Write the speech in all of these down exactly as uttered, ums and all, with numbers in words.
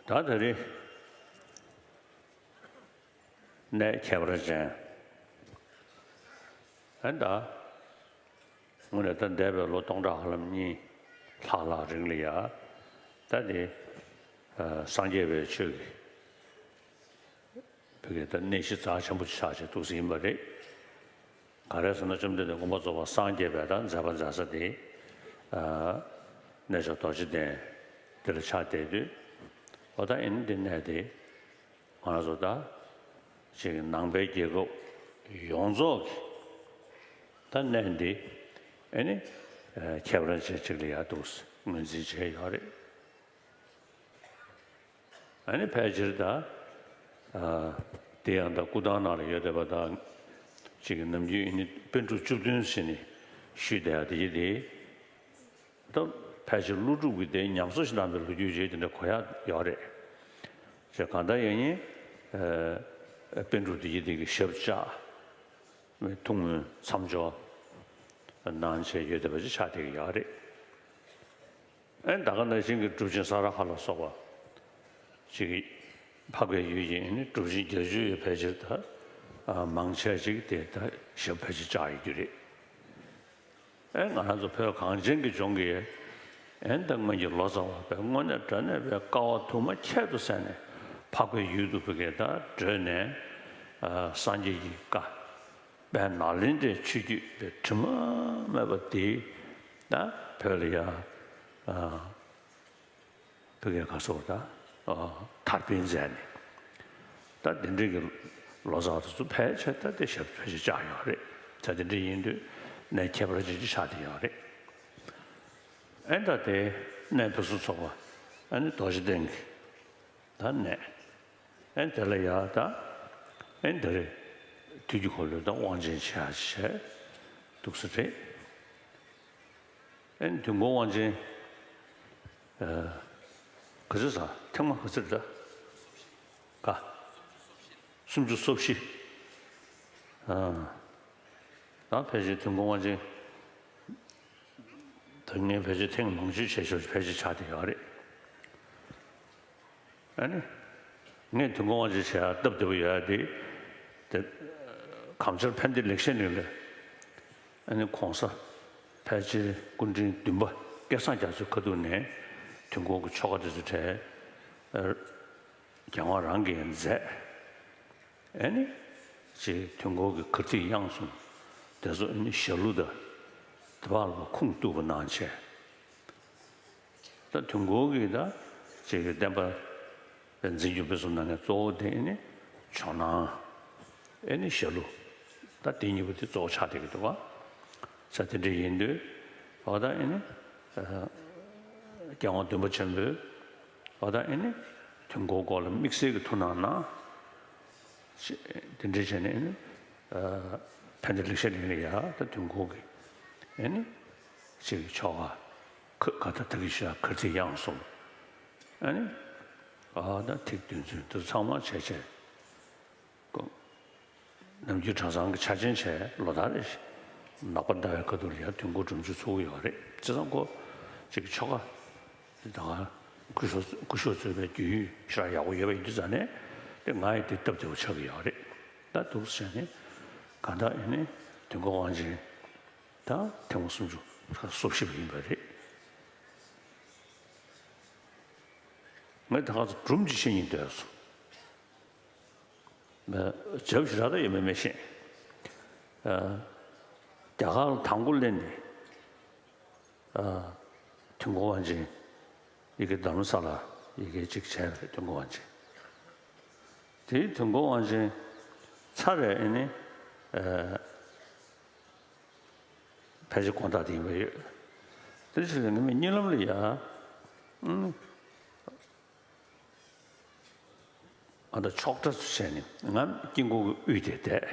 ད་དེ་རིང་གནས་ཁྱད་པར་ཅན། ཨ་ད་དངོས་གནས་ད་འདས་པའི་ལོ་སྟོང་ཕྲག་ཧ་ལམ་གཉིས་ལྷག་ལྷག་རིང་ལ་ཡ། ད་དེ་སངས་རྒྱས་པའི་ཆོས་ཀྱི་བོད་ཀྱི་ད་གནས་གཞི་རྩ་ཆེན་པོ་ཆགས་བྱས་འདུག་ཟིན་པ་རེད། ག་རེ་ཟེར་ན་བཅོམ་ལྡན་འདས་མངོན་པར་རྫོགས་པར་སངས་རྒྱས་པའི་ད་མཛད་པ་མཛད་ས་དེ། གནས་མཆོག་རྡོ་རྗེ་གདན་དེ་ལ་ཆགས་བསྡད་དུས། ཨོ་ད་ཨེ་ནི་འདི་གནས་དེ་ང་རང་ཚོ་ད་ཅིག་ནང་པའི་རྒྱལ་ཁབ་ཡོངས་རྫོགས་ཀྱི་ད་གནས་འདི་ཨེ་ནི་ཁྱད་པར་ཅན་ཅིག་ལ་ཡ་འདུག་ངོས་འཛིན་བྱས་ཡོད་རེད། ཨ་ནི་ཕལ་ཆེར་ད། ཨ། དེ་ཡང་ད་སྐུ་ཐང་ནང་ལ་ཡོད་བསྡད་པ་དང་། ཅིག་གི་ནམ་རྒྱུན་ཨ་ནི་པཎ་གྲུབ་བཅུ་བདུན་ཟེར་ནས་ཞུས་བསྡད་ཡ་དེ་ཡི་དེ། ད་ཕལ་ཆེར་ཀླུ་སྒྲུབ་ཀྱི་དེ་ཉམས་གསོ་ཞིག་གནང་བའི་ལོ་རྒྱུས་ཅིག་དེ་འདྲ་གོ་ཡ་ཡོད་རེད། ཅེས་གང་ལྟར་ཡང་ནི། ཨ། པཎ་གྲུབ་དེ་ཡི་དེ་གི་ཞབས་བཅགས། ཐུགས་སྨོན་མཚམས་སྦྱོར་གནང་བྱས་ཡོད་བསྡད་པ་ཅིག་ཆགས་བསྡད་ཀྱི་ཡོད་རེད། ཨེ་ད་ག་ནང་བཞིན་གྱི་གྲུབ་ཆེན་ས་ར་ཧ་ལ་སོགས་པ་ཅིག་གིས་འཕགས་པའི་ཡུལ་གྱི་ཨེ་ནི་གྲུབ་ཆེན་བརྒྱད་ཅུ་ཡི་ཕལ་ཆེར་ད་ཨ་མང་ཆེ་ཅིག་དེ་ད་ཞབས་ཕལ་ཆེར་བཅགས་ཡོད་རྒྱུ་རེད། ཨེ་ང་རང་ཚོ་བོད་གངས་ཅན་གྱི་ལྗོངས་ཀྱི་ཨེ་ད་སྔོན་གྱི་ལོ་ཙཱ་བ་དཔེ་དངོས་གནས་དྲང་གནས་དཔེ་དཀའ་བ་དུ་མ་ཁྱད་དུ་བསད་ནས་འཕགས་པའི་ཡུལ་དུ་ཕ་གིར་ད་བགྲོད་ནས་ཨ་སངས་རྒྱས་ཀྱི་བཀའ། དཔལ་ནཱ་ལེནྡྲའི་ཆོས་བརྒྱུད་པའི་དྲི་མ་མེད་པ་དེ་ད་བོད་ལ་ཡ། ཨ། བོད་སྐད་ག་སོགས་ད། ཨ། དར་སྤེལ་མཛད་ནས། ད་དེ་འདྲའི་གི་ལོ་ཙཱ་བ་དེ་ཚོ་ཕལ་ཆེར་ད་དེ་ཞབས་ཕལ་ཆེར་བཅགས་ཡོད་རེད། ད་དེ་འདྲ་ཡིན་དུས་གནས་ཁྱད་པར་ཅན་ཅིག་ཆགས་བསྡད་ཡོད་རེད། ཨེ་ད་དེ་གནས་ཕུན་སུམ་ཚོགས་པ་ཨ་ནི་རྡོ་རྗེ་གདན་གྱི་ད་གནས། ཨེ་དེ་ལ་ཡ་ད། ཨེ་འདི་རེད། དུས་ཀྱི་འཁོར་ལོའི་ད་དབང་ཆེན་བྱས་བྱས་འདུག་ས་རེད། ཨེ་དུས་འཁོར་དབང་ཆེན། ཨ། ག་ཚོད་ཟ་ཐེངས་མ་ག་ཚོད་ད། ག་སུམ་ཅུ་སོ་བཞི། ཨ། ད་ཕལ་ཆེར་དུས་འཁོར་དབང་ཆེན་ད་ངས་ཕལ་ཆེར་ཐེངས་མང་ཤོས་བྱས་ཤོས་ཕལ་ཆེར་ཆགས་བསྡད་ཡོད་རེད། ཨ་ནི། ངས་དུས་འཁོར་དབང་ཆེན་བྱེད་ཡག་སྟབས་བདེ་པོ་ཡོད་ཡག་དེ། དེ། གངས་ཆར་ཕན་བདེ་ལེགས་བཤད་གླིང་ལ། ཨ་ནི་གོང་ས། ཕལ་ཆེར་སྐུ་ཕྲེང་བདུན་པ་སྐལ་བཟང་རྒྱ་མཚོའི་ཁ་ཐུག་ནས་དུས་འཁོར་གྱི་ཆོ་ག་དེ་ཚོ་གྲས། ཨ། རྒྱལ་དབང་རང་གིས་མཛད། ཨ་ནི། ཅིག་དུས་འཁོར་གྱི་གར་ཐིག་དབྱངས་གསུམ་དེ་ཚོ་ཨ་ནི་ཞྭ་ལུ་དང་དེ་བར་ལ་ཁུངས་གཏུགས་པ་གནང་བྱས། ད་དུས་འཁོར་གྱི་ད་ཅིག་གི་བསྟན་པ་འཛིན་སྐྱོང་སྤེལ་གསུམ་གནང་མཁན་གཙོ་བོ་དེ་ཨེ་ནི་ཇོ་ནང་། ཨེ་ནི་ཞྭ་ལུ། ད་དེ་གཉིས་པོ་དེ་གཙོ་བོ་ཆགས་བསྡད་ཀྱི་འདུག་ག་ས་དེ་འདྲ་ཡིན་དུས། འོ་ད་ཨེ་ནི་ཨ་རྒྱལ་དབང་བདུན་པ་ཆེན་པོས་འོ་ད་ཨེ་ནི་དུས་འཁོར་སྐོར་ལ་དམིགས་བསལ་གྱི་ཐུགས་སྣང་གནང་། དེ་འདྲ་བྱས་ནས་ཨེ་ནི་ཨ་ཕན་བདེ་ལེགས་བཤད་གླིང་ལ་ཡ་ད་དུས་འཁོར་གྱི་ཨེ་ནི་ཅིག་ཆོ་ག་ཁ་ཁ་ད་ད་གི་ཤ་གར་ཐིག་དབྱངས་གསུམ། ཨ་ནི། ཨ་ད་ཐིག་བདུན་ཚོན་དུ་ཚང་མ་བྱས་བྱས། ནམ་རྒྱུན་གྲྭ་ཚང་གི་ཆ་ཆེན་བྱས་ལོ་ལྟར་རེ་བཞིན་ནག་པ་ཟླ་བའི་ཁ་ཐུག་ལ་ཡང་དུས་འཁོར་སྒྲུབ་མཆོད་ཚུགས་ཡོད་རེད། བྱས་ཙང་ཁོ་ཅིག་ཆོ་ག་དེ་ད་ག་སྐུ་ཞབས་སྐུ་ཞབས་གཙོས་པའི་རྒྱུན་ཞེ་དྲག་ཡག་པོ་ཡོད་པ་ཡིན་དུས་ཙང་ནས་དེ་ང་ཡི་དེ་སྟབས་བདེ་པོ་ཆགས་ཀྱི་ཡོད་རེད། ད་འདུག་སེ་བྱས་ནས་གང་ལྟར་ཡིན་ནའི་དུས་འཁོར་དབང་ཆེན། ད་ཐེངས་མ་སུམ་ཅུ་སོ་བཞི་པ་ཡིན་པ་རེད། ངས་ད་ག་ཚོད་སྒྲུང་ཅིག་བཤད་སྙིང་འདོད་སོང་། མ་བྱབ་ཞིག་རག་ད་ཡོད་མེད་མི་ཤེས། ཨ། རྒྱ་གར་ལ་དང་པོ་སླེབས་ནས། ཨ། དུས་འཁོར་དབང་ཆེན་ཡི་གེ་རྡ་རམ་ས་ལ་ཡི་གེ་གཅིག་བྱས་པ་རེད། དུས་འཁོར་དབང་ཆེན། དེའི་དུས་འཁོར་དབང་ཆེན་ཚར་རེ་ཨེ་ནི། ཨ། ཕལ་ཆེར་དགོངས་དག་དེ་ཡིན་པ་ཡོད། དེ་ཕྱིར་ངས་གཉིད་ལམ་ལ་ཡ། ཨུམ། ཨ་ད་ཕྱོགས་སྒྲ་ཚོ་བྱས་ནས་ང་དཀྱིལ་འཁོར་གྱི་དབུས་དེར་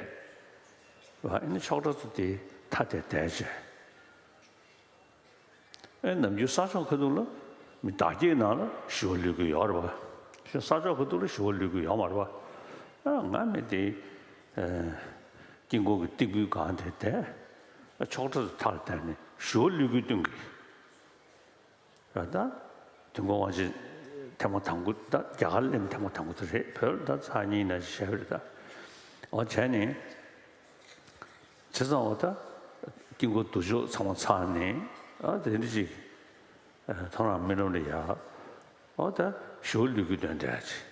བསྡད། ཨ་ནི་ཕྱོགས་སྒྲ་ཚོ་དེ་མཐའ་དེར་བསྡད་བྱས། ཨེ་ནམ་རྒྱུན་ས་ཕྱོགས་ཁ་ཐུག་ལ་མི་བདག་བསྐྱེད་ནང་ལ་ཞུ་བ་ལུས་ཀྱི་ཡོད་རེད་པ། ས་ཕྱོགས་ཁ་ཐུག་ལ་ཞུ་བ་ལུས་ཀྱི་ཡོད་མ་རེད་པ། ཨ་ང་མི་དེ་ཨེ་དཀྱིལ་འཁོར་གྱི་སྟེགས་བུའི་སྒང་དེར་བསྡད། ཨ་ཕྱོགས་སྒྲ་ཚོ་མཐའ་ལ་བསྡད་ནས་ཞུ་བ་ལུས་ཀྱི་སྟོན་གྱི། ར་ད། དུས་འཁོར་དབང་ཆེན་ ཐེངས་མ་དང་པོ་ད་རྒྱ་གར་སླེབས་ཐེངས་མ་དང་པོ་དེ་རེད། བོད་ལ་ད་ཚར་གཉིས་ན་བྱས་པ་རེད་ད། འོ་བྱས་ནས་བྱས་ཙང་འོ་ད་དཀྱིལ་འཁོར་བསྡུ་ཆོག་ཚང་མ་ཚར་ནས་ཨ་དེ་འདྲ་ཅིག་ཐོ་རངས་རྨི་ལམ་ལ་ཡ། འོ་ད་ཞུ་བ་ལུས་ཀྱི་དོན་དེ་ཅིག་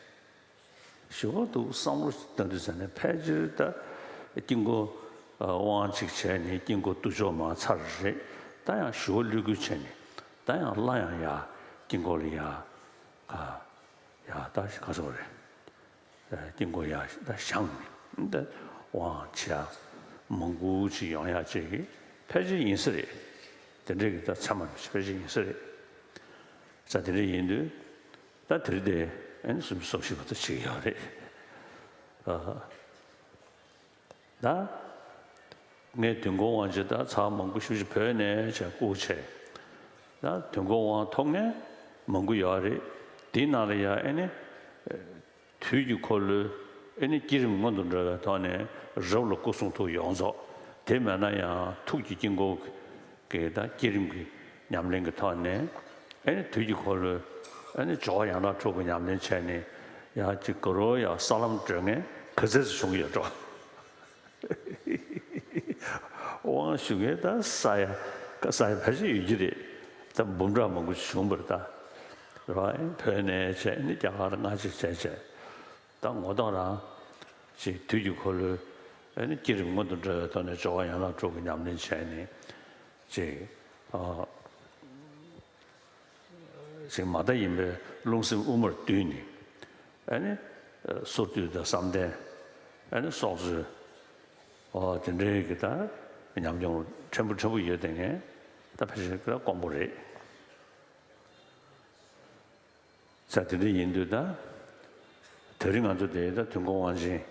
ཞུ་བ་འདུག་བསམ་བློ་བཏང་དུས་ཙ་ནས་ཕལ་ཆེར་ད་དཀྱིལ་འཁོར་དབང་ཅིག་བྱས་ནས་དཀྱིལ་འཁོར་བསྡུ་ཆོག་མ་ཚར་རེད། ད་ཡང་ཞུ་བ་ལུས་ཀྱི་བྱས་ནས་ད་ཡང་སླར་ཡང་ཡ་དཀྱིལ་འཁོར་ལ་ཡ་ག་ཡ་ད་ག་ཚོད་རེད། དཀྱིལ་འཁོར་ཡ་ད་བཞེངས་ནས་ད་དབང་བྱས་མང་པོ་ཅིག་ཡོང་ཡ་ཅིག་གི་ཕལ་ཆེར་ཡིན་ས་རེད། དེ་འདྲའི་གི་ད་ཚད་མ་ཕལ་ཆེར་ཡིན་ས་རེད། ས་དེ་འདྲ་ཡིན་དུས་ད་དེ་རིང་དེ་ཨ་ནི་སུམ་ཅུ་སོ་བཞི་བར་དུ་བྱེད་ཀྱི་ཡོད་རེད། ཨ། ད་ངས་དུས་འཁོར་དབང་ཅིག་ད་ཚར་མང་པོ་ཞེ་པོ་ཅིག་བོད་ནས་བྱས་བསྐུར་བྱས། ད་དུས་འཁོར་དབང་ཐོབ་མཁན་མང་པོ་ཡོད་རེད། དེའི་ནང་ལ་ཡང་ཨ་ནི་དུས་ཀྱི་འཁོར་ལོའི་ཨ་ནི་བསྐྱེད་རིམ་སྔོན་དུ་འགྲོ་བའི་ཐོག་ནས་རབ་ལ་སྐུ་གསུང་ཐུགས་ཡོངས་རྫོགས། དེ་མེད་ན་ཡང་ཐུགས་ཀྱི་དཀྱིལ་འཁོར་གྱི་ད་བསྐྱེད་རིམ་གྱི་ཉམས་ལེན་གྱི་ཐོག་ནས་ཨ་ནི་དུས་ཀྱི་འཁོར་ལོའི་ཨ་ནི་སྦྱོར་བ་ཡང་དག་དྲུག་གི་ཉམས་ལེན་བྱས་ནས་ཡང་ཅིག་ག་རོ་ཡང་ས་ལམ་བགྲོད་མཁན་ག་ཚད་ཙམ་བྱུང་གི་ཡོད་འགྲོ། དབང་ཞུ་མཁན་ད་ས་ཡ་ས་ཡ་ཕལ་ཆེར་ཡོད་ཀྱི་རེད། ད་འབུམ་ཕྲག་མང་པོ་བྱུང་བ་རེད་ད། རེད་བ། བོད་ནས་བྱས་ནས་རྒྱ་གར་སྔ་ཕྱིར་བྱས་བྱས། ད་ངོ་ཐོག་རང་ཅིག་དུས་ཀྱི་འཁོར་ལོའི་ཨ་ནི་བསྐྱེད་རིམ་སྔོན་དུ་འགྲོ་བའི་ཐོག་ནས་སྦྱོར་བ་ཡན་ལག་དྲུག་གི་ཉམས་ལེན་བྱས་ནས་ཅིག་ཨ། ཅིག་མ་མཐའ་ཡིན་པའི་རླུང་སེམས་དབུ་མར་བསྡུས་ནས་ཨ་ནི་སོར་སྡུད་དང་བསམ་གཏན་ཨ་ནི་སྲོག་རྩོལ་འོ་དེ་འདྲའི་གི་ད་ཉམས་མྱོང་ཕྲན་བུ་ཕྲན་བུ་ཡོད་དེ་ངས་ད་ཕལ་ཆེར་དཀོན་པོ་རེད། ས་དེ་འདྲ་ཡིན་དུས་ད། དེ་རིང་ང་ཚོ་དེ་ད་དུས་འཁོར་དབང་ཆེན།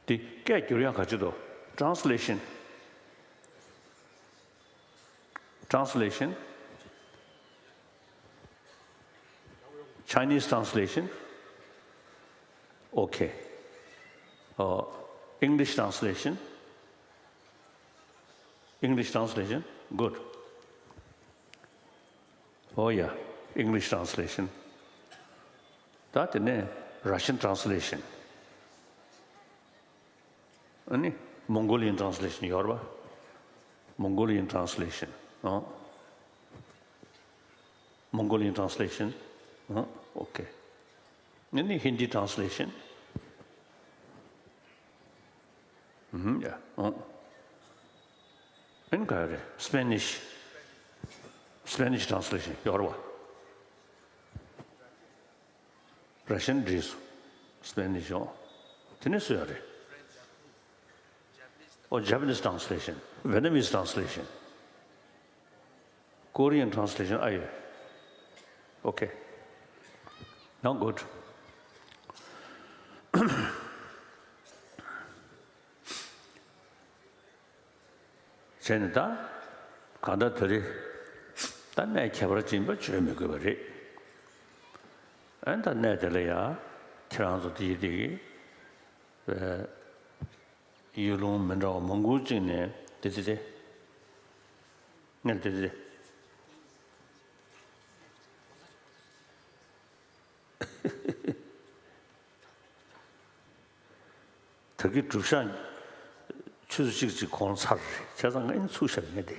དེ་སྐད་བསྒྱུར་ཡག་ག་ཅི་འདུག Translation. Translation. Chinese translation. Okay. Uh, English translation. English translation. Good. Oh yeah, English translation. ད་དེ་ནས་Russian translation. ཨ་ནི་Mongolian translation ཡོད་རེད་པ། Mongolian translation. ཨོ། Mongolian translation. ཨོ། Okay. ཨ་ནི་Hindi translation. ཨུམ། Yeah. ཨོ། ཨ་ནི་ག་རེ། Spanish. Spanish translation ཡོད་རེད་པ། Russian འབྲི་སོང་། Spanish ཡོང་། དེ་ནས་སུ་ཡོད་རེད། Oh, Japanese translation, Vietnamese translation, Korean translation ཨ་ཡོད། Okay. Now good. བྱས་ནས་ད་གང་ལྟར་དེ་རིང་ད་གནས་ཁྱད་པར་ཅན་པ་བརྗོད་མི་དགོས་པ་རེད། ཨ་ནི་ད་གནས་དེ་ལ་ཡང་ཁྱེད་རང་ཚོ་དེ་ཡི་དེ་གི་ཡུལ་ལུང་མི་འདྲ་བ་མང་པོ་ཅིག་ནས་དེ་དེ་དེ་ངས་དེ་དེ་དེ། ད་གི་སྒྲུབ་ཞག་ཆུ་ཚོད་གཅིག་གཅིག་གོང་ཚར་རེད། བྱས་ཙང་ངས་ཚུགས་ཞབས་ངས་དེ།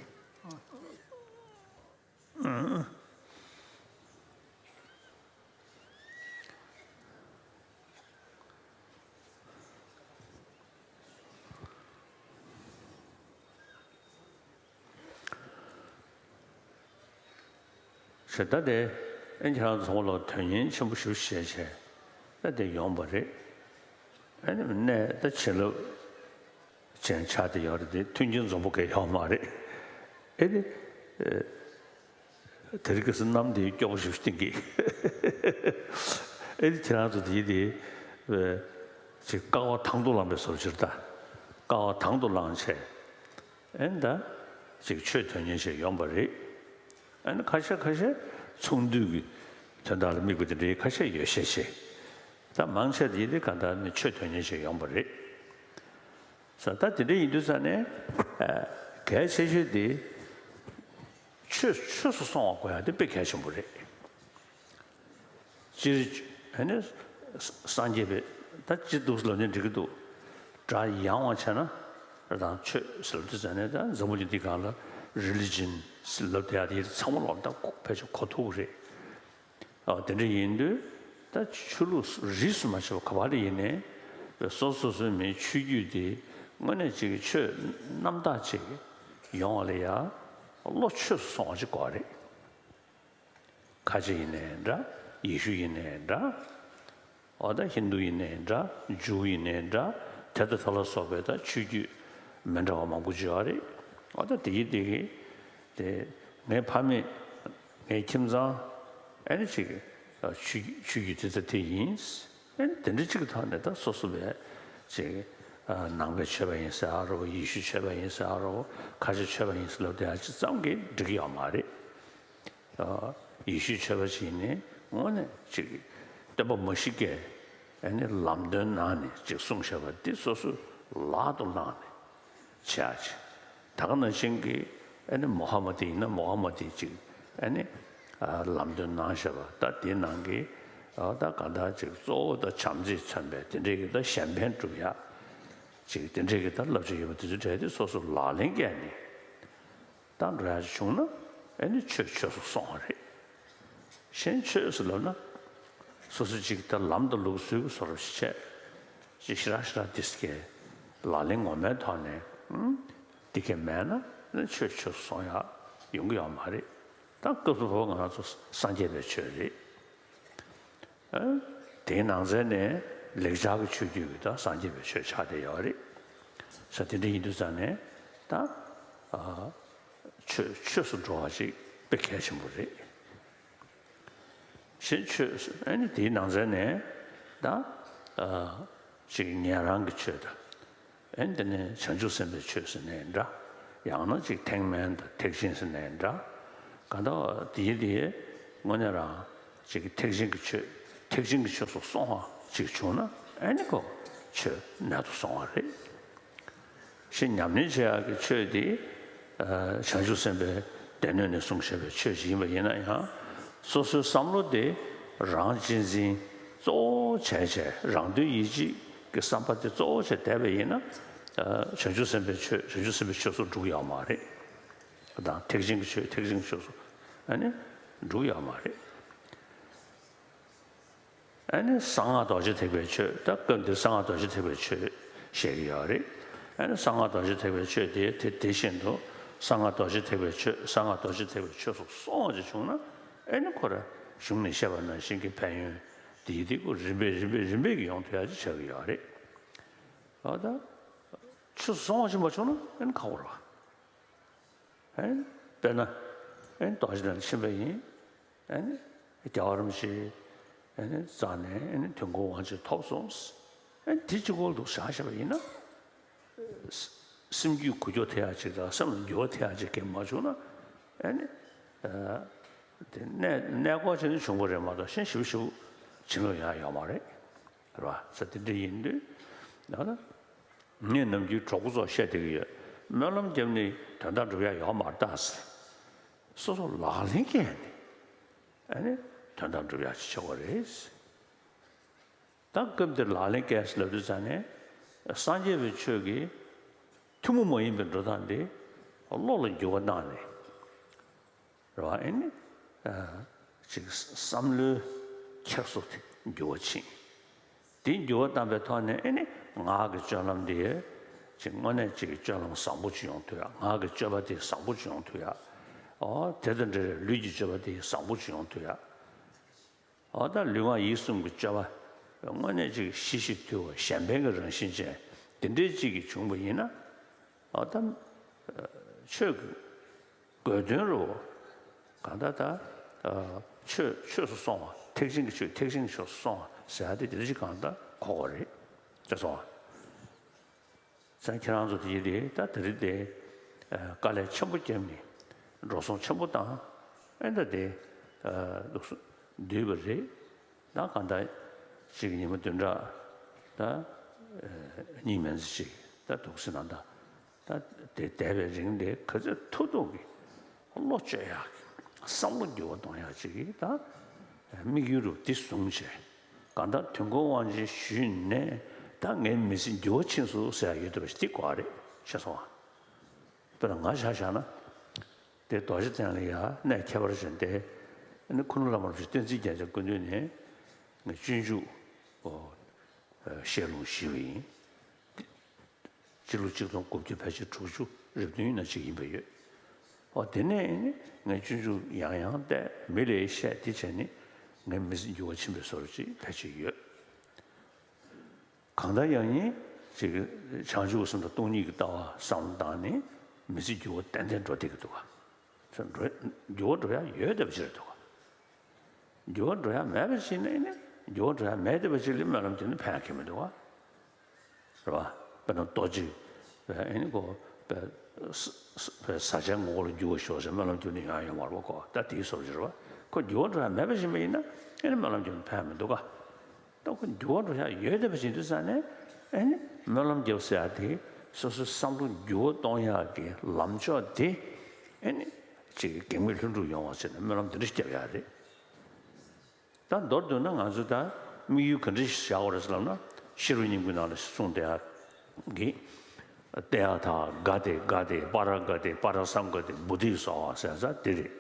ཞེས་ད་དེ་ཨེ་ཁྱེད་རང་ཚོ་ལ་དོན་སྙིང་ཆེན་པོ་ཞིག་བཤད་བྱས་ད་དེ་ཡོང་བ་རེད། ཨེ་ནི་གནས་ད་བྱིན་རླབས་ཅན་ཆགས་བསྡད་ཡོད་རེད་དེ། མཐུན་རྐྱེན་འཛོམས་པོ་གས་ཡོད་མ་རེད། ཨེ་ནི་དེ་རིང་ཁ་སང་གནམ་དེ་སྐྱོ་པོ་ཞིག་བསྟན་གི། ཨེ་ནི་ཁྱེད་རང་ཚོ་དེ་དེ་ཅིག་དཀའ་བ་དང་དུ་བླངས་པའི་བཟོ་ཅིག་རེད་ད། དཀའ་བ་དང་དུ་བླངས་བྱས། ཨེ་ད་ཅིག་ཆོས་དོན་གཉེར་བྱེད་ཡོང་བ་རེད། ཨེ་ནི་ཁ་ཤས་ཁ་ཤས་ཚོང་འདུས་ཀྱི་དོན་དག་ལ་དམིགས་པ་དེ་འདྲའི་ཁ་ཤས་ཡོད་ཤས་ཆེ། ད་མང་ཆེ་དེ་དེ་གང་ལྟར་ནི་ཆོས་དོན་གཉེར་བྱེད་ཡོང་བ་རེད། ས་ད་དེ་འདྲ་ཡིན་དུས་ས་ནས་ཨ་གལ་ཆེ་ཤོས་དེ་ཆོས་ཆོས་སུ་སོང་བ་དགོས་ཡ་དེ་དཔེ་གལ་ཆེན་པོ་རེད། སྤྲེལ་རིགས་ཨ་ནི་སངས་རྒྱས་པའི་ད་ཅི་འདུག་ལབ་ནས་འགྲིག་གི་འདུག་སྒྲ་ཡང་བ་བྱས་ན་རང་ཆོས་ཟེར་དུས་ཙམ་ནས་ད་འཛམ་བུ་གླིང་འདི་སྒང་ལ་རི་ལི་ཇན་ཟེར་ལབ་བསྡད་ཡ་དེ་ཚང་མ་ལོག་ད་ཕལ་ཆེར་གོ་ཐུབ་ཀྱི་རེད། ཨ་དེ་འདྲ་ཡིན་དུས་ད་ཆོས་ལུགས་རིས་སུ་མ་ཆད་པ་ག་པར་ཡིན་ནའི་སོ་སོ་སོ་སོའི་མིའི་ཆོས་བརྒྱུད་དེ་དངོས་གནས་ཅིག་གི་ཆོས་རྣམ་དག་ཅིག་ཡོང་བ་ལ་ཡ་བློ་ཆོས་སུ་སོང་བ་ཅིག་དགོས་རེད། ཁ་ཆེ་ཡིན་ནའི་འདྲ། ཡེ་ཤུ་ཡིན་ནའི་འདྲ། འོ་ད་ཧིན་དུ་ཡིན་ནའི་འདྲ། ཇུའུ་ཡིན་ནའི་འདྲ། དེ་དང་དེ་ལ་སོགས་པའི་ད་ཆོས་བརྒྱུད་མི་འདྲ་བ་མང་པོ་ཅིག་ཡོད་རེད། འོ་ད་དེ་གི་དེ་གི་དེ་ངའི་ཕ་མེས་ངའི་ཁྱིམ་ཚང་ཨ་ནི་ཅིག་ཆོས་ཆོས་བརྒྱུད་དེ་ད་དེ་ཡིན། ཨ་ནི་དེ་འདྲ་ཅིག་གི་ཐོག་ནས་ད་སོ་སོ་བས་ཅིག་ནང་པའི་ཆོས་པ་ཡིན་ཟེར་ཨ་རོ། ཡེ་ཤུའི་ཆོས་པ་ཡིན་ཟེར་ཨ་རོ། ཁ་ཆེ་ཆོས་པ་ཡིན་ཟེར་ལབ་བསྡད་ཡ་ཅིག་ཙམ་གྱིས་འགྲིག་གི་ཡོད་མ་རེད། ཡེ་ཤུའི་ཆོས་པ་ཞིག་ནི་དངོས་གནས་ཅིག་སྟོན་པ་མ་ཤི་ཀས་ཨ་ནི་ལམ་སྟོན་གནང་ནས་ཅིག་གསུངས་བཞག་པ་འདི་སོ་སོའི་ལག་ཏུ་བླངས་ནས་བྱེད་ཡ་ཅིག་ད་ག་ནང་བཞིན་གྱི་ཨ་ནི་མོ་ཧ་མ་དི་ཡིན་ན་མོ་ཧ་མ་དིས་ཅིག་ཨ་ནི་ལམ་སྟོན་གནང་བཞག་པ་ད་དེའི་ནང་གི་ད་ག་ད་ཅིག་གཙོ་བོ་ད་བྱམས་བརྩེས་མཚོན་པའི་དེ་འདྲའི་གི་ད་གཞན་ཕན་སྒྲུབ་ཡ་ཅིག་དེ་འདྲའི་གི་ད་བསླབ་བྱ་ཡོད་པ་དེ་ཚོའི་གྲས་དེ་སོ་སོ་ལག་ལེན་བཀལ་ནས། ད་འགྲོ་ཡ་ཅིག་བྱུང་ན་ཨ་ནི་ཆོས་ཆོས་སུ་སོང་བ་རེད། གཞན་ཆོས་སུ་ལབ་ན་སོ་སོ་ཅིག་ད་ལམ་དང་ལུགས་སྲོལ་གྱི་བཟོ་འདྲ་ཞིག་བྱས། ཅིག་ཞེ་དྲག་ཞེ་དྲག་དེ་སྐད་ལག་ལེན་ངོ་མའི་ཐོག་ནས་ཨུམ་འདི་སྐད་མེད་ན་ཨ་ནི་ཆོས་ཆོས་སུ་སོང་ཡ་ཡོང་གི་ཡོད་མ་རེད། ད་སྐབས་སུ་བབ་པ་ང་རང་ཚོ་སངས་རྒྱས་པའི་ཆོས་རེད། ཨ་དེའི་ནང་ཚན་ནས་ལེགས་སྦྱར་གྱི་ཆོས་བརྒྱུད་ཀྱི་ད་སངས་རྒྱས་པའི་ཆོས་ཆགས་བསྡད་ཡོད་རེད། ས་དེ་འདྲ་ཡིན་དུས་ཙང་ནས་ད་ཨ་ཆོས་ཆོས་སུ་འགྲོ་བ་ཞིག་དཔེ་གལ་ཆེན་པོ་རེད། གཞན་ཆོས་ཨ་ནི་དེའི་ནང་ཚན་ནས་ད་ཨ་ཅིག་ཉན་རང་གི་ཆོས་དང་། ཨེ་འདི་ནི་བྱང་ཆུབ་སེམས་དཔའི་ཆོས་ཟེར་ནའི་འདྲ། ཡང་ན་ཅིག་ཐེག་དམན་དང་ཐེག་ཆེན་ཟེར་ནའི་འདྲ། གང་ལྟར་དེའི་དེའི་དངོས་གནས་རང་ཅིག་ཐེག་ཆེན་གྱི་ཆོས་ཐེག་ཆེན་གྱི་ཆོས་སུ་སོང་བ་ཅིག་བྱུང་ན་ཨེ་ནི་ཁོ་ཆོས་གནད་དུ་སོང་བ་རེད། ཞེས་ཉམས་ལེན་བྱེད་ཡག་གི་ཆོས་དེ་བྱང་ཆུབ་སེམས་དཔའི་སྡེ་སྣོད་ནས་གསུངས་བཞག་པའི་ཆོས་ཤིག་ཡིན་པ་ཡིན་ན་ཡང་། སོ་སོའི་བསམ་བློ་དེ་རང་གཅེས་འཛིན་གཙོ་བོ་བྱས་བྱས། རང་དོན་ཡིད་བྱེད་ཀྱི་བསམ་པ་དེ་གཙོ་བོ་བྱས་བསྡད་པ་ཡིན་ན། བྱང་ཆུབ་སེམས་དཔའི་ཆོས་བྱང་ཆུབ་སེམས་དཔའི་ཆོས་སུ་འགྲོ་གི་ཡོད་མ་རེད། དང་ཐེག་ཆེན་གྱི་ཆོས་ཐེག་ཆེན་གྱི་ཆོས་སུ་ཨ་ནི་འགྲོ་གི་ཡོད་མ་རེད། ཨ་ནི་གསང་སྔགས་རྡོ་རྗེ་ཐེག་པའི་ཆོས། ད་སྐབས་འདིར་གསང་སྔགས་རྡོ་རྗེ་ཐེག་པའི་ཆོས་བཤད་ཀྱི་ཡོད་རེད། ཨ་ནི་གསང་སྔགས་རྡོ་རྗེ་ཐེག་པའི་ཆོས་དེ་དེ་དེ་བཞིན་དུ་གསང་སྔགས་རྡོ་རྗེ་ཐེག་པའི་ཆོས་གསང་སྔགས་རྡོ་རྗེ་ཐེག་པའི་ཆོས་སུ་སོང་བ་ཅིག་བྱུང་ན་ཨ་ནི་ཁོ་ར་གཞུང་ནས་བཤད་པ་ནང་བཞིན་གྱི་ཕན་ཡོན་དེ་ཡི་དེ་ཁོ་རིམ་པས་རིམ་པས་རིམ་པས་ཀྱིས་ཡོང་ཐུབ་ཡ་ཅིག་ཆགས་ཀྱི་ཡོད་རེད། ཨ་ད་ཆོས་སུ་སོང་བ་ཅིག་མ་བྱུང་ན་ཨ་ནི་ཁག་པོ་རེད་བ། ཨེ། དཔེར་ན། ཨེ། རྡོ་རྗེ་གདན་ཕྱིན་པ་ཡིན། ཨེ། རྒྱལ་བ་རིན་པོ་ཆེ། ཨེ། རྩ་ནས་ཨེ། དོན་ཀུན་དབང་ཆེན་ཐོབ་སོང་། ཨེ། དེ་གཅིག་པོ་འདུག་བཞག་བཞག་པ་ཡིན་ན། སེམས་རྒྱུད་འགུལ་སྐྱོད་ཐེབས་ཡག་ཅིག་དང་སེམས་ལ་འགྱུར་བ་ཐེབས་ཡག་ཅིག་གང་མ་བྱུང་ན། ཨེ་ནི། ཨ། དེ་གནས་གནས་སྐོར་བྱས་ནས་བྱུང་བ་རེད་མ་གཏོགས་གཞན་ཞིབ་ཞིབ་བྱེད་མྱོང་ཡག་ཡོད་མ་རེད། རེད་བ། ས་དེ་འདྲ་ཡིན་དུས། ཡང་ན། ངས་ནམ་རྒྱུན་གྲོགས་པོ་ཚོར་བཤད་བསྡད་ཀྱི་ཡོད། སྨོན་ལམ་བརྒྱབ་ནས་དོན་དག་འགྲུབ་ཡ་ཡོད་མ་རེད་ད་ཟེར། སོ་སོ་ལག་ལེན་བཀལ་ནས་ཨ་ནི་དོན་དག་འགྲུབ་ཡ་ཅིག་ཆགས་པ་རེད། ད་སྐབས་འདིར་ལག་ལེན་བཀལ་ཟེར་ལབ་དུས་ཙང་ནས་སངས་རྒྱས་པའི་ཆོས་ཀྱི་ཐུན་མོང་མ་ཡིན་པའི་འགྲོ་སྟངས་འདི་བློ་ལ་འགྱུར་བ་བཏང་ནས། རེད་བ། ཨེ་ནི། ཨ། ཅིག་བསམ་བློའི་འཁྱེར་སོ་དེ་འགྱུར་བ་ཕྱིན། དེ་འགྱུར་བ་བཏང་པའི་ཐོག་ནས་ཨེ་ནི་ངག་གི་སྤྱོད་ལམ་དེ་ཅིག་དངོས་གནས་ཅིག་སྤྱོད་ལམ་བཟང་པོ་ཅིག་ཡོང་ཐུབ་ཡ། ངག་གི་སྤྱོད་པ་དེ་བཟང་པོ་ཅིག་ཡོང་ཐུབ་ཡ། ཨོ་དེ་དང་འབྲེལ་བའི་ལུས་ཀྱི་སྤྱོད་པ་དེ་བཟང་པོ་ཅིག་ཡོང་ཐུབ་ཡ། ཨོ་ད་ལུས་ངག་ཡིད་གསུམ་གྱི་སྤྱོད་པ་དངོས་གནས་ཅིག་ཞི་ཞིང་དུལ་བ་གཞན་ཕན་གྱི་རང་བཞིན་ཅན་དེ་འདྲའི་ཅིག་གིས་བྱུང་བ་ཡིན་ན། ཨ་ད། ཆོས་ཀྱི་དགོས་དོན་རུ། གང་ལྟར་ད། ཆོས་ཆོས་སུ་སོང་བ། ཐེག་ཆེན་གྱི་ཆོས་ཐེག་ཆེན་གྱི་ཆོས་སུ་སོང་བ་ཟེར་ཡ་དེ་དེ་འདྲ་ཞིག་གང་ལྟར་གོ་དགོས་རེད། ཅེས་གསུངས་པ། ཙང་ཁྱེད་རང་ཚོ་དེ་ཡིན་དེ་ད་དེ་རིང་དེ། དཀའ་ལས་ཆེན་པོ་བརྒྱབ་ནས་འགྲོ་སོང་ཆེན་པོ་བཏང་། ཨེ་ད་དེ། ལུགས་སུ་བསྡུས་པ་རེད། ད་གང་ལྟར་ཅིག་ཉི་མ་བདུན་ཕྲག་ད་གཉིས་མན་ཙམ་ཅིག་ད་འདུག་ཟེར་ན་ད། ད་དེ་བསྡད་པའི་རིང་དེ་ག་ཚོད་ཐུབ་ཐུབ་ཀྱིས་བློ་བཅོས་ཡག་གི་བསམ་བློ་འགྱུར་བ་གཏོང་ཡག་ཅིག་གིས་ད་ དམིགས་ཡུལ་རུ་འདི་བཟུང་བྱས། གང་ལྟར་དོན་ཀུན་དབང་ཆེན་ཞུས་ནས་ད་ངའི་མི་ཚེ་འགྱུར་བ་ཕྱིན་སོང་ཟེར་ཡ་ཡོད་འདུག་པ་ཞིག་འདི་གོ་བ་རེད་ཤེས་སོང་ཨ། དཔེར་ན་ང་ཆ་བཞག་ན། དེ་རྡོ་རྗེ་གདན་ལ་ཡ་གནས་ཁྱད་པར་ཅན་དེ། ཨ་ནི་ཁུ་ནུ་བླ་མ་རིན་པོ་ཆེ་བསྟན་འཛིན་རྒྱལ་མཚན་སྐུ་མདུན་ནས་ངས་སྤྱོད་འཇུག་ཨོ་ཨ་བཤད་ལུང་ཞུས་པ་ཡིན། སྤྱི་ལོ་གཅིག་སྟོང་དགུ་བརྒྱ་ཕལ་ཆེར་དྲུག་ཅུ་རེ་བདུན་ན་ཅིག་ཡིན་པ་ཡོད། ཨོ་དེ་ནས་ནི་ངས་སྤྱོད་འཇུག་ཡང་ཡང་བལྟས། མི་ལ་བཤད། དེ་བྱས་ནས་ངའི་མི་ཚེ་འགྱུར་བ་ཕྱིན་པའི་བཟོ་འདྲ་ཅིག་ཕལ་ཆེར་ཡོད། གང་ལྟར་ཡང་ཡིན་ཅིག་བྱང་ཆུབ་སེམས་དང་སྟོང་ཉིད་ཀྱི་ལྟ་བ་བསམ་བློ་བཏང་ནས་མི་ཚེ་འགྱུར་བ་ཏན་ཏན་འགྲོ་བསྡད་ཀྱི་འདུག་ག་འགྱུར་བ་འགྲོ་ཡ་ཡོད་བསྡད་པ་ཅིག་རེད་འདུག་ག་འགྱུར་བ་འགྲོ་ཡ་མེད་པ་ཅིག་ནི་ནི་འགྱུར་བ་འགྲོ་ཡ་མེད་བསྡད་པ་ཅིག་ལ་སྨོན་ལམ་རྒྱབ་ན་ཕན་ཡ་གང་ཡང་མི་འདུག་ག་རེད་བ། དཔེར་ན་ལྟོ་ཅིག་ཨེ་ནི་ཁོ་བཟའ་བྱའི་ངོ་བོ་ལ་འགྱུར་བ་ཤོག་ཟེར་སྨོན་ལམ་རྒྱབ་ནས་ཡོང་ཡ་ཡོད་མ་རེད་པ། ཁོ་ད་དེའི་བཟོ་འདྲ་ཅིག་རེད་བ། ཁོ་འགྱུར་བ་འགྲོ་ཡ་མེད་པ་ཅིག་ཡིན་ན་ཨེ་ནི་སྨོན་ལམ་རྒྱབ་ན་ཕན་ཡ་མི་འདུག་ག་ད་ཁོ་འགྱུར་བ་འགྲོ་ཡ་ཡོད་བསྡད་པ་ཅིག་འདུག་ས་ནས་ཨེ་ནི་སྨོན་ལམ་རྒྱབ་ཟེར་ཡ་དེ་སོ་སོའི་བསམ་བློ་འགྱུར་བ་གཏོང་ཡག་གི་ལམ་ཕྱོགས་དེ་ཨེ་ནི་ཅིག་གེགས་མེད་ལྷུན་གྲུབ་ཡོང་བ་བྱས་ནས་སྨོན་ལམ་དེ་འདྲ་ཞིག་རྒྱབ་ཡག་རེད། ད་མདོར་བསྡུས་ན་ང་ཚོ་ད་དམིགས་ཡུལ་ག་འདྲ་ཞིག་བཞག་པ་རེད་ཟེར་ལབ་ན། ཤེས་རབ་སྙིང་པོའི་ནང་ལ་གསུངས་བསྡད་ཡག་གི་ཏདྱ་ཐཱ་ག་ཏེ་ག་ཏེ་པཱ་ར་ག་ཏེ་པཱ་ར་སཾ་ག་ཏེ་བོ་དྷི་སྭཱ་ཧཱ་ཟེར་ས་དེ་རེད།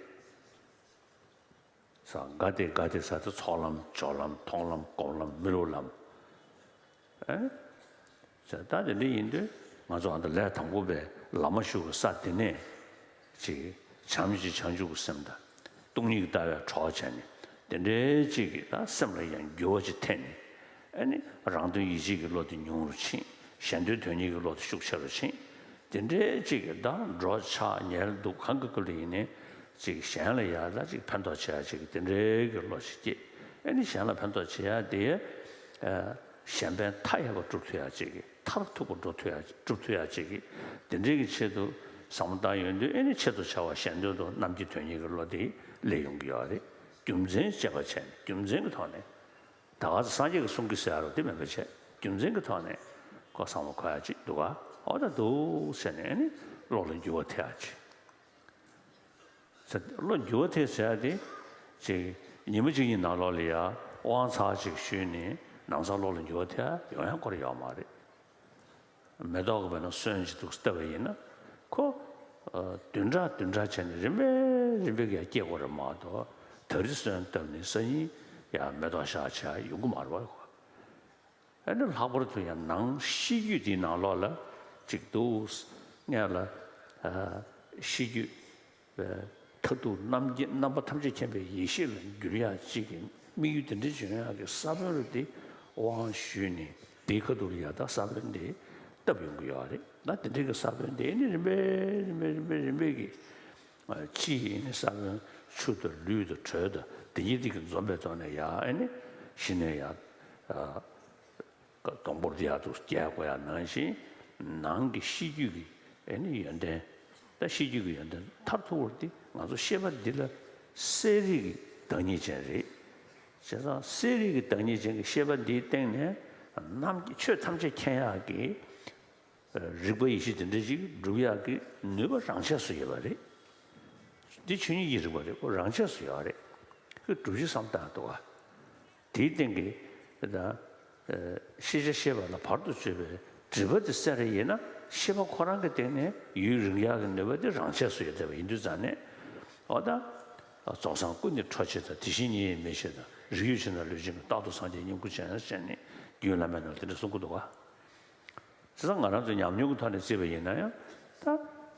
ས་ག་ཏེ་ག་ཏེ་ས་དེ་ཚོགས་ལམ་སྦྱོར་ལམ་མཐོང་ལམ་སྒོམ་ལམ་མི་སློབ་ལམ། ཨེ། ས་ད་དེ་འདྲ་ཡིན་དུས་ང་ཚོ་ཨ་ད་ལས་དང་པོ་པའི་ལམ་ཞུགས་པའི་ས་དེ་ནས་ཅིག་བྱམས་ཀྱི་བྱང་ཆུབ་ཀྱི་སེམས་དང་སྟོང་ཉིད་ཀྱི་ལྟ་བའི་གྲོགས་བྱས་ནས་དེ་འདྲའི་ཅིག་གི་ད་སེམས་ལ་ཡང་འགྱུར་བ་ཅིག་ཐེབས་ནས། ཨ་ནི་རང་དོན་ཡིད་བྱེད་ཀྱི་བློ་དེ་ཉུང་རུ་ཕྱིན། གཞན་དོན་དོན་གཉེར་གྱི་བློ་དེ་ཤུགས་ཆེ་རུ་ཕྱིན། དེ་འདྲའི་ཅིག་གི་ད་འགྲོ་འཆག་ཉལ་འདུག་གང་གི་སྐབས་ལ་ཡིན་ནའི་ཅིག་གཞན་ལ་ཡང་ད་ཅིག་ཕན་ཐོགས་བྱེད་ཡ་ཅིག་དེ་འདྲའི་གི་བློ་ཞིག་སྐྱེས། ཨ་ནི་གཞན་ལ་ཕན་ཐོགས་བྱེད་ཡ་དེ་ཨ་གཞན་ཕན་མཐའ་ཡས་པ་སྒྲུབ་ཐུབ་ཡ་ཅིག་གི་མཐར་ཐུག་པ་འགྲོ་ཐུབ་ཡ་སྒྲུབ་ཐུབ་ཡ་ཅིག་གི་དེ་འདྲའི་གི་ཆེད་དུ་བསམ་བློ་བཏང་ཡོང་དུས། ཨ་ནི་ཆེད་དུ་བྱ་བ་གཞན་དོན་དུ་རྣམ་མཁྱེན་དོན་གཉེར་གྱི་བློ་དེ་སླེབས་ཡོང་གི་ཡོད་རེད། རྒྱུ་མཚན་དཔྱད་པ་བྱས་ནས་རྒྱུ་མཚན་གྱི་ཐོག་ནས། ད་ག་སེ་སངས་རྒྱས་ཀྱི་གསུང་གི་ཟེར་ཡ་རོ་དེ་མེད་པ་བྱས། རྒྱུ་མཚན་གྱི་ཐོག་ནས་ཁོ་བསམ་བློ་འཁོར་ཡ་ཅིག་འདུག་ག་འོ་ད་འདུག་ཟེར་ནས་ནི་བློ་ལ་འགྱུར་བ་ཐེབས་ཡ་ཅིག་ཟེར། བློ་འགྱུར་བ་ཐེབས་ཟེར་ཡ་དེ་ཅིག་ཉི་མ་གཅིག་གཉིས་ནང་ལོགས་ལ་ཡ་དབང་ཚར་ཅིག་ཞུས་ནས་ནམ་སང་བློ་ལ་འགྱུར་བ་ཐེབས་ཡ་ཡོང་ཡ་སྐོར་ཡོད་མ་རེད། མེ་ཏོག་གི་བར་ན་སོན་ཅིག་འདུག་ལྟ་བ་ཡིན་ན། ཁོ་ཨ་བདུན་ཕྲག་བདུན་ཕྲག་བྱས་ནས་རིམ་པས་རིམ་པས་ཀྱི་སྐྱེ་དགོས་རེད་མ་གཏོགས། ད་རེས་སོན་བཏབ་ནས་སང་ཉིན་ཡང་མེ་ཏོག་ཤར་བྱས་ཡོང་གི་མ་རེད་པ། ཨ་ནི་ལྷག་པར་དུ་ཡང་ནང་གཤིས་རྒྱུད་དེའི་ནང་ལོགས་ལ་ཅིག་འདུག་སྔོན་ལ་ཨ་གཤིས་རྒྱུད་མཐར་ཐུག་རྣམ་མཁྱེན་རྣམ་པ་ཐམས་ཅད་མཁྱེན་པའི་ཡེ་ཤེས་ལ་འགྱུར་ཡག་ཅིག་གི་དམིགས་ཡུལ་དེ་འདྲ་བྱུང་ཡག་གི་ས་བོན་རུ་དེ་དབང་ཞུས་ནས་དེའི་ཁ་ཐུག་ལ་ཡ་ད་ས་བོན་དེ་བཏབ་ཡོང་གི་ཡོད་རེད། ད་དེ་འདྲ་གི་ས་བོན་དེ་ནི་རིམ་པས་རིམ་པས་རིམ་པས་རིམ་པས་ཀྱི་ཕྱི་ཡི་ནི་ས་བོན་ཆུ་དང་ལུད་དང་དྲོད་དང་དེ་ཉིད་དེ་གི་འཛོམས་པའི་ཐོག་ནས་ཡ་ཨ་ནི་གཞི་ནས་ཡ། སྡོང་པོ་འདི་ཡག་ཏུ་རྒྱས་དགོས་ཡག་ནང་བཞིན། ནང་གི་གཤིས་རྒྱུད་ཀྱི་ཨེ་ནི་ཡོན་ཏན། ད་གཤིས་རྒྱུད་ཀྱི་ཡོན་ཏན་མཐར་ཐུག་པར་འདི་ང་ཚོ་ཤེས་པ་འདི་ལ་གསལ་རིག་གི་བདག་ཉིད་ཅན་རེད། བྱས་ཙང་གསལ་རིག་གི་བདག་ཉིད་ཅན་གྱི་ཤེས་པ་འདིའི་སྟེང་ནས་རྣམ་ཆོས་ཐམས་ཅད་མཁྱེན་ཡག་གི་རིག་པ་ཡེ་ཤེས་དེ་འདྲ་ཅིག་སྒྲུབ་ཡག་གི་ནུས་པ་རང་ཆས་སུ་ཡོད་པ་རེད། འདི་ཆོས་ཉིད་ཀྱི་རིག་པ་རེད། ཁོ་རང་ཆས་སུ་ཡོད་རེད། ཁོས་སྒྲུབ་བྱེད་བསམ་བཏང་འདུག་ག་དེའི་སྟེང་གི་ད་ཤེས་བྱ་ཤེས་པ་ལ་བར་དུ་གཅོད་པའི་སྒྲིབ་པ་དེ་སེལ་རེ་ཡིན་ན། ཤེས་པ་ཁོ་རང་གི་སྟེང་ནས་ཡུན་རིང་ཡག་གི་ནུས་པ་དེ་རང་ཆས་སུ་ཡོད་བསྡད་པ་ཡིན་དུས་ཙང་ནས། འོ་ད་རྫོགས་སངས་སྐུ་ནི་འཕྲོག་བྱེད་དང་། དེ་བཞིན་ཉིད་ཡིན་མི་ཤེས་དང་། རིགས་ཡོད་ཕྱིར་ན་ལུས་ཅན་གྱི། རྟག་ཏུ་སངས་རྒྱས་བསྙེན་བཀུར་བྱས་ན་བྱས་ནས་རྒྱུད་བླ་མའི་ནང་དེ་འདྲ་གསུང་གི་འདུག་ག་བྱས་ཙང་ང་རང་ཚོ་ཉམས་མྱོང་གི་ཐོག་ནས་བརྩིས་པ་ཡིན་ན་ཡང་། ད་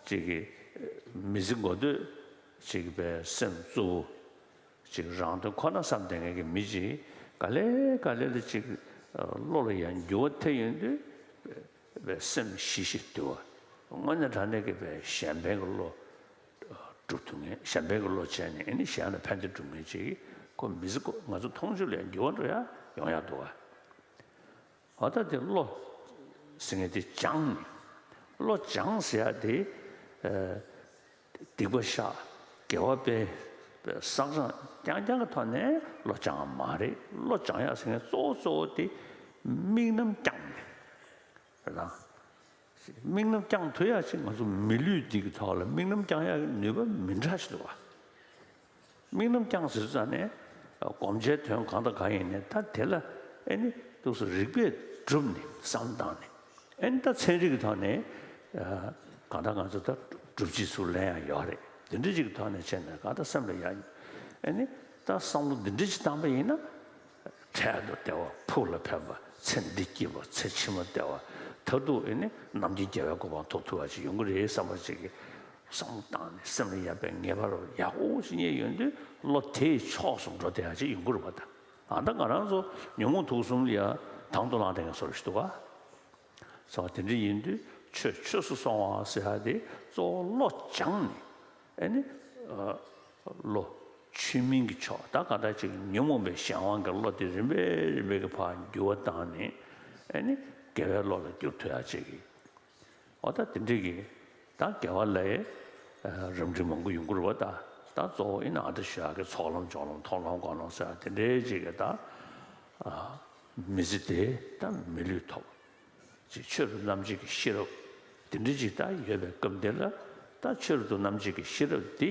ཅིག་གི་མི་ཚེ་འགོ་སྟོད་ཅིག་པའི་སེམས་གཙོ་བོ་ཅིག་རང་དོན་ཁོ་ན་བསམ་བསྡད་མཁན་གྱི་མི་ཅིག་ག་ལེ་ག་ལེ་ལ་ཅིག་བློ་ལ་ཡང་འགྱུར་བ་ཐེབས་ཡོང་དུས། པའི་སེམས་ཞི་ཞིང་དུལ་བ། དངོས་གནས་དྲང་གནས་ཀྱི་པའི་གཞན་ཕན་གྱི་བློ་སྒྲུབ་ཐུབ་མཁན། གཞན་ཕན་གྱི་བློ་བྱས་ནས་ཨེ་ནི་གཞན་ལ་ཕན་བདེ་སྒྲུབ་མཁན་ཅིག་ཁོ་མི་ཚེ་ཁོ་ང་ཚོ་མཐོང་ཆོས་ལ་ཡང་འགྱུར་བ་འགྲོ་ཡ་ཡོང་ཡ་འདུག་ག་འོ་ད་དེ་བློ་ཟེར་མཁན་དེ་སྦྱངས་ནས། བློ་སྦྱངས་ཟེར་ཡ་དེ་ཨ་སྡིག་པ་བཤགས། དགེ་བ་སྤེལ། བསགས་སྦྱང་རྐྱང་རྐྱང་གི་ཐོག་ནས་བློ་སྦྱངས་པ་མ་རེད། བློ་སྦྱང་ཡ་ཟེར་མཁན་གཙོ་བོ་གཙོ་བོ་དེ་དམིགས་རྣམ་བསྐྱངས་ནས། རེད་དང་། དམིགས་རྣམ་བསྐྱང་ཐུབ་ཡག་ཅིག་ང་ཚོ་མི་ལུས་འདི་གི་ཐོག་ལ་དམིགས་རྣམ་བསྐྱང་ཡག་གི་ནུས་པ་མི་འདྲ་ཞིག་འདུག་ག་དམིགས་རྣམ་བསྐྱངས་ཟེར་ཙང་ནས་ སྒོམ་བྱའི་དོན་གང་དང་གང་ཡིན་ནའི་ད་དེ་ལ་ཨེ་ནི་འདུག་སེ་རིགས་པས་བསྒྲུབས་ནས་བསམ་བཏང་ནས། ཨེ་ནི་ད་ཚན་རིག་གི་ཐོག་ནས་གང་ལྟར་ང་ཚོ་ད་སྒྲུབ་བྱེད་ཚུར་ལེན་ཡག་ཡོད་རེད། འདི་འདྲ་ཅིག་གི་ཐོག་ནས་བྱས་ནས་གང་ལྟར་སེམས་ལ་ཡག་ཨེ་ནི་ད་བསམ་བློ་འདི་འདྲ་ཅིག་བཏང་པ་ཡིན་ན། འཕྲལ་དུ་བདེ་བ་ཕུགས་ལ་ཕན་པ། ཚེ་འདི་སྐྱིད་པ་ཚེ་ཕྱི་མ་བདེ་བ། མཐར་ཐུག་ཨེ་ནི་རྣམ་མཁྱེན་རྒྱལ་བའི་གོ་འཕང་ཐོབ་ཐུབ་པ་ཅིག་ཡོང་གི་རེད་བསམ་པ་ཅིག་གི་བསམ་བློ་བཏང་ནས་སེམས་ལ་ཡག་པའི་ངེས་པ་རུ་ཡག་པོ་ཞིག་རྙེད་ཡོང་དུས་བློ་དེའི་ཕྱོགས་སུ་འགྲོ་བསྡད་ཡག་ཅིག་ཡོང་གི་རེད་པ། ད་ཨ་ད་ང་རང་ཚོ་ཉོན་མོངས་དུག་གསུམ་ལ་ཡ་དང་དུ་བླངས་བསྡད་མཁན་བཟོ་འདྲ་ཞིག་འདུག་ག་ཟེར་བ་དེ་འདྲ་ཡིན་དུས་ཆོས་ཆོས་སུ་སོང་བ་ཟེར་ཡ་དེ་གཙོ་བོ་བློ་སྦྱངས་ནས་ཨེ་ནི་བློ་ཆོས་མིན་གྱི་ཕྱོགས། ད་ག་འདྲ་ཅིག་ཉོན་མོངས་པའི་གཞན་དབང་གི་བློ་དེ་རིམ་པས་རིམ་པས་ཀྱི་ཕར་འགྱུར་བ་བཏང་ནས་ཨེ་ནི་དགེ་བའི་བློ་ལ་བསྒྱུར་ཐུབ་ཡ་ཅིག་གི་འོ་ད་དེ་འདྲ་གི་ད་དགེ་བ་ལ་རབ་འབྲིང་མང་པོ་ཡོང་གི་རེད་པ། ད་ད་གཙོ་བོ་ཨེ་ནི་ཨ་ད་ཞུ་ཡག་གི་ཚོགས་ལམ་སྦྱོར་ལམ་མཐོང་ལམ་སྒོམ་ལམ་ཟེར་ཡ་དེ་འདྲའི་ཅིག་གི་ད་མི་ཚེ་དེ་ད་མི་ལུས་ཐོབ། ཅིག་ཆོས་རབ་རྣམ་འབྱེད་ཀྱི་ཤེས་རབ་དེ་འདྲ་ཅིག་ད་ཡོད་པའི་སྐབས་འདི་ལ། ད་ཆོས་རབ་ཏུ་རྣམ་འབྱེད་ཀྱི་ཤེས་རབ་འདི་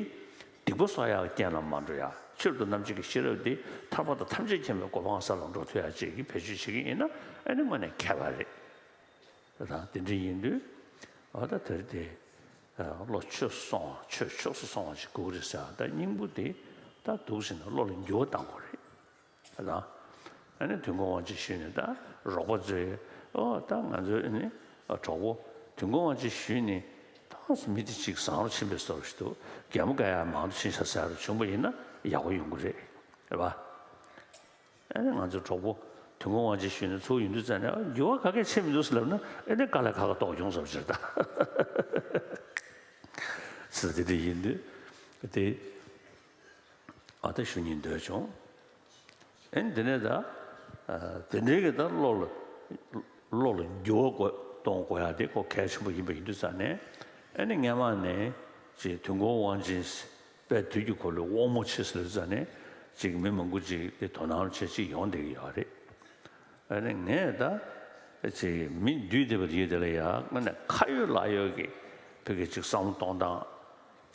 སྡིག་པ་གསོག་ཡག་གི་རྐྱེན་ལ་མ་འགྲོ་ཡ། ཆོས་རབ་ཏུ་རྣམ་འབྱེད་ཀྱི་ཤེས་རབ་འདི་ཐར་པ་དང་ཐམས་ཅད་མཁྱེན་པའི་གོ་འཕང་ས་ལ་འགྲོ་ཐུབ་ཡ་ཅིག་གི་བེད་སྤྱོད་བྱེད་ཀྱི་ཡིན་ན་ཨེ་ནི་དངོས་གནས་མཁས་པ་རེད། ད་དེ་འདྲ་ཡིན་དུས་ཨ་ད་དེར་དེ་བློ་ཆོས་སུ་སོང་བ་ཆོས་ཆོས་སུ་སོང་བ་ཞིག་དགོས་ཀྱི་རེད་ཟེར། ད་སྙིང་པོ་དེ་ད་འདུག་ཟེར་ན་བློ་ལ་འགྱུར་བ་གཏང་དགོས་རེད། ད་ཨ་ནི་དུས་འཁོར་དབང་ཆེན་ཞུས་ནས་ད་རོགས་པ་ཚོས་ཨོ་ད་ང་ཚོའི་ཨ་ནི་གྲོགས་པོ་དུས་འཁོར་དབང་ཆེན་ཞུས་ནས་ད་མི་དེ་ཅིག་བཟང་རུ་ཕྱིན་པའི་བཟོ་འདྲ་ཞིག་འདུག་གད་མོ་བགད་ཡག་མང་དུ་ཕྱིན་ཤག་ཟེར་རུ་བྱུང་པ་ཡིན་ན་ཡག་པོ་ཡོང་གི་རེད། རེད་པ། ཨ་ནི་ང་ཚོའི་གྲོགས་པོ་དུས་འཁོར་དབང་ཆེན་ཞུས་ནས་ཚུར་ཡོང་དུས་ཙམ་ནས་ཨ་འགྱུར་བ་ག་གེ་ཕྱིན་མི་འདུག་ཟེར་ལབ་ན་ཨ་ནི་དཀའ་ལས་ཁག་ཁག་རྟོགས་བྱུང་བསམ་ཞིག་རེད་ད། ཚུལ་དེ་འདྲ་ཡིན་དུས་དེ་ཨ་ད་ཞུ་སྙིང་འདོད་བྱུང་། ཨེ་འདི་ནས་ད་དེ་འདྲའི་གི་ད་བློ་ལ་བློ་ལ་འགྱུར་བ་དགོས་གཏོང་དགོས་ཡ་དེ་ཁོ་གལ་ཆེན་པོ་ཡིན་པ་ཡིན་དུས་ཙང་ནས། ཨེ་ནི་སྔན་མ་ནས་ཅིག་དུས་འཁོར་དབང་ཆེན་དཔལ་དུས་ཀྱི་འཁོར་ལོའི་དབང་མོ་ཆེ་ཟེར་དུས་ཙང་ནས་ཅིག་མི་མང་པོ་ཅིག་གི་དོ་སྣང་བྱེད་ཅིག་ཡོང་བསྡད་ཀྱི་ཡོད་རེད། ཨེ་ནི་ངས་ད་ཅིག་མི་འདུས་བསྡད་པ་དེ་ཡོད་དེ་ལ་ཡ་དངོས་གནས་ཁ་ཡོད་ལག་ཡོད་ཀྱི་བོད་ཀྱི་ཅིག་བསམ་བློ་གཏོང་སྟངས་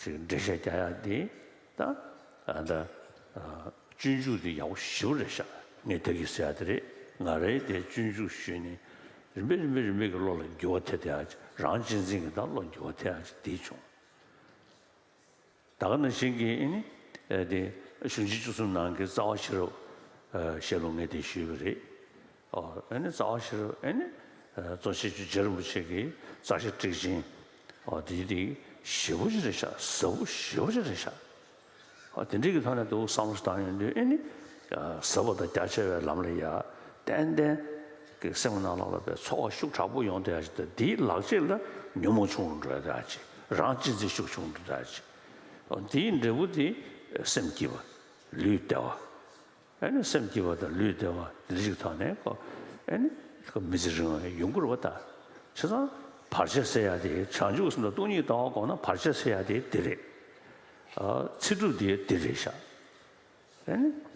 ཅིག་འགྲེལ་བཤད་རྒྱག་ཡ་དེ་ད་ཨ་ད། སྤྱོད་འཇུག་དེ་ཡག་པོ་ཞེ་པོ་རེད་ཤག་ངས་ད་གིན་ཟེར་ཡ་དེ་རེད། ང་རའི་དེ་སྤྱོད་འཇུག་ཞུས་ནས་རིམ་པས་རིམ་པས་རིམ་པས་ཀྱི་བློ་ལ་འགྱུར་བ་ཐེབས་བསྡད་ཡ་ཅིག་རང་གཅེས་འཛིན་གྱི་ད་བློ་འགྱུར་བ་ཐེབས་ཡ་ཅིག་དེ་བྱུང་། ད་ག་ནང་བཞིན་གྱི་ཨེ་ནི་ཨེ་དེ་གཞུང་ཆེན་བཅུ་གསུམ་ནང་གི་རྩ་བ་ཤེས་རབ་ཨེ་ཞལ་ལུང་ངས་དེ་ཞུས་པ་རེད། ཨོ་ཨེ་ནི་རྩ་བ་ཤེས་རབ་ཨེ་ནི་ཨེ་གཙོ་ཆེ་རྒྱུ་རྗེ་རིན་པོ་ཆེ་གི་རྩ་ཤེ་ཊཱིཀ་ཆེན། ཨོ་དེ་དེ་ཞེ་པོ་ཅིག་རེད་ཤག་ཟབ་པོ་ཞེ་པོ་ཅིག་རེད་ཤག་ཨོ་དེ་འདྲའི་གི་ཐོག་ནས་འདུག་བསམ་བློ་བཏང་ཡོང་དུས་ཨེ་ནི་ཨ་ཟབ་པ་དང་རྒྱ་ཆེ་བའི་ལམ་ལ་ཡ་ཏན་ཏན་གི་སེམས་ནང་ལོགས་ལ་བའི་ཚོར་བ་ཤུགས་དྲག་པོ་ཡོང་བསྡད་ཡ་ཅིག་དང་དེའི་ལག་རྗེས་ལ་ཉོན་མོངས་ཆུང་རུ་འགྲོ་ཡ་ཅིག་རང་གཅེས་འཛིན་ཤུགས་ཆུང་རུ་འགྲོ་ཡ་ཅིག་ཨོ་དེའི་འབྲས་བུ་དེ་སེམས་སྐྱིད་པ་ལུས་བདེ་བ། ཨེ་ནི་སེམས་སྐྱིད་པ་དང་ལུས་བདེ་བ་འདི་ཞིག་ཐོག་ནས་ཁོ་ཨེ་ནི་ཁོ་མི་ཚེ་རིང་བ་ཡོང་གི་རེད་པ་ད། བྱས་ཙང་བར་ཆད་སེལ་ཡ་དེ་བྱང་ཆུབ་སེམས་དང་སྟོང་ཉིད་ལྟ་བ་སྒོམ་ན་བར་ཆད་སེལ་ཡ་དེ་འདི་རེད། ཨ་ཚེ་སྒྲུབ་དེ་འདི་རེད་ཤག་ཨེ་ནི་